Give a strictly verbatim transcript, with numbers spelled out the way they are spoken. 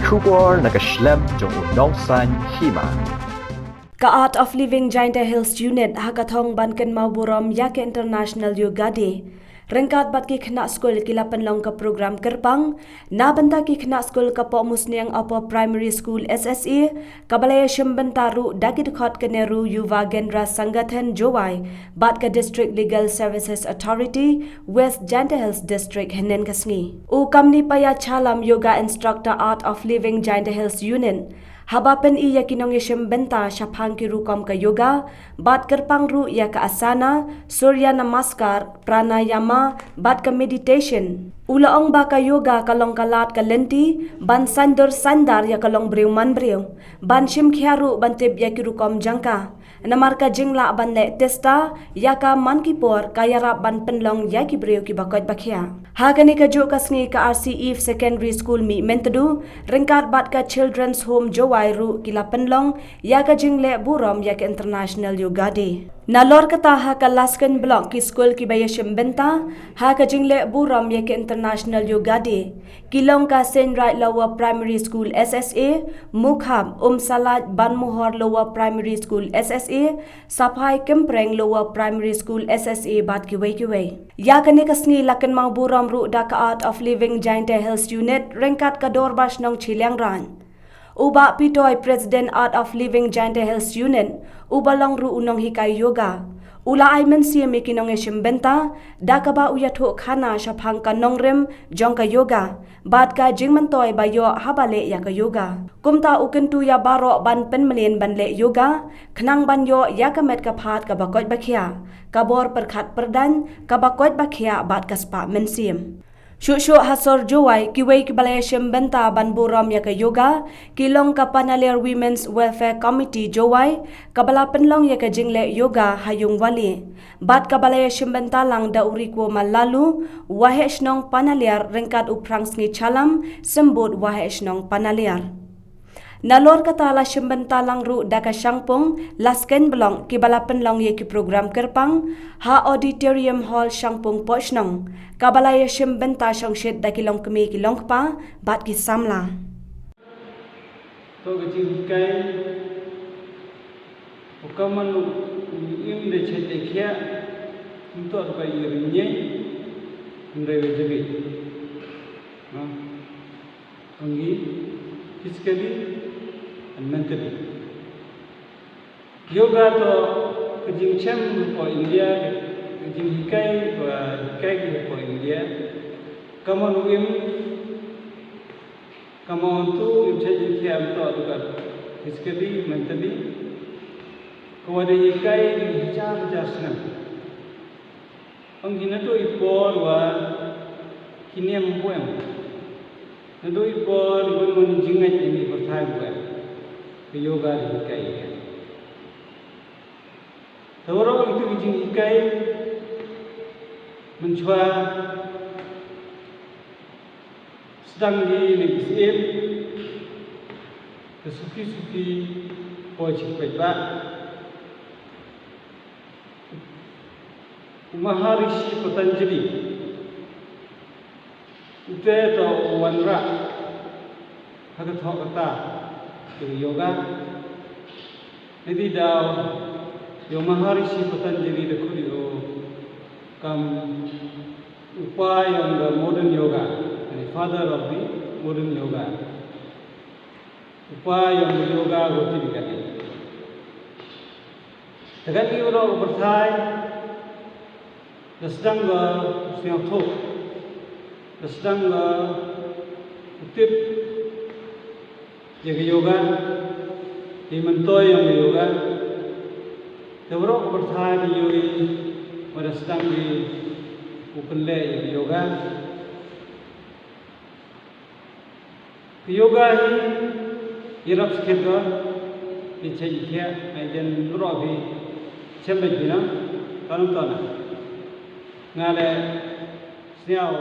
Khubor na ka shlem jong u nongsan hima. Ka Art of Living Jaintia Hills Unit ha ka thong ban kynmaw burom ïa ka International Yoga Day, ryngkat bad ki khynnah skul ki la pynlong ka program kyrpang na bynta ki khynnah skul ka Pohmusniang Upper Primary School S S A, kaba la ïashim bynta ruh da ki dkhot ka Nehru Yuva Kendra Sangathan Jowai bad ka District Legal Services Authority West Jaintia Hills District hynnin ka sngi. U Kamnipaya Chalam, Yoga Instructor, Art of Living Jaintia Hills Unit, haba pyni ïa ki nongïashim bynta shaphang ki rukom ka yoga, bad kyrpang ruh ïa ka asana, surya namaskar, pranayama, bad ka meditation. U la ong ba ka yoga ka long ka lad ka lynti ban saiñdur saiñdar ïa ka longbriew manbriew, ban shim khia ruh ban tip ïa ki rukom jong ka. Namar ka jinglah ban leh tista ïa ka man ki por ka ïarap ban pynlong ïa ki briew kiba koit ba khiah. Ha kane kajuh ka sngi ka R C Eve Secondary School Mihmyntdu ryngkat bad ka Children's Home Jowai ruh ki la pynlong ïa ka jingleh burom ïa ka International Yoga Day. Nalor kata, ha ka Laskein Block ki skul kiba ïashim bynta ha ka jingleh burom ïa ka International Yoga Day ki long ka Saint Wright Lower Primary School S S A, Mukhap, Umsalaj, Banmohor Lower Primary School S S A, Saphai Kympreng Lower Primary School S S A bad kiwei kiwei. Ïa kane ka sngi la kynmaw burom ruh da ka Art of Living Jaintia Hills Unit ryngkat ka Dorbar Shnong Chilliangraij. U Bah Pitoy, President, Art of Living Jaintia Hills Unit, uba long ruh u nonghikai yoga, u la ai mynsiem ïa ki nongïashim bynta da kaba u ïathuh khana shaphang ka nongrim jong ka yoga bad ka jingmyntoi ba ïoh haba leh ïa ka yoga. Kumta u kyntu ïa baroh ban pynmlien ban leh yoga khnang ban ïoh ïa ka met ka phad kaba koit ba khiah, ka bor pyrkhat pyrdaiñ kaba koit ba khiah bad ka spah mynsiem. Shuh shuh ha sor Jowai, kiwei kiba la ïashim bynta ban burom ïa ka yoga ki long ka Panaliar Women's Welfare Committee Jowai, kaba la pynlong ïa ka jingleh yoga ha Yungwali, bad kaba la ïashim bynta lang da u Rikuo Mallalu, Waheh Shnong Panaliar, ryngkat u Phrangsngi Chalam, Symbud Waheh Shnong Panaliar. Nalor kata, la shim bynta lang ruh da ka shangpung Laskein Block kiba la pynlong ïa ki program kyrpang ha Auditorium Hall Shangpung Pohshnong, kaba la ïashim bynta shongshit da ki longkmie ki longkpa bad ki samla. To ka jinghikai, u ka man u im de chet de khiah, um to ka i rim nyei, um re we jabit. No. Ong ki, physically and mentally. Yoga to ka jingchem hapoh India, ka jinghikai, ka hikai ki hapoh India. Ka mon u im, ka mon tu im cha jingkhiah to, tu ka physically, mentally. Ka wa da hikai ki hajar hajar snem. Ong ki naduh i por wa ki niam bun. Naduh i por i bun, bun jingngeit ïa ki pyrthai bun. Ka yoga da hikai ïa. Te waroh itu ki jinghikai, mynshuwa sdang ki na ki syiem, te suki suki poi sha ki paidbah. U Maharishi Patanjali, ute to u wanrah ha ka thoh kata ka yoga. Nadi daw ïa u Maharishi Patanjali da khot ïa u kam u pa ïong ka modern yoga, yani father of the modern yoga. U pa ïong ka yoga ko ti di kane. Te kane u rok u pyrthai da sdang ka sngewthuh, da sdang ka tip ïa ka yoga, ïa i myntoi ïong ka yoga. Te u rok u pyrthai da ïohi wa da sdang ki u pynleh ïa ka yoga. Ka yoga hi ïarap skhem ko, i chei i khiah, ai jen roh phi chem beit phi na, ton ton na. Nga le sñiaw.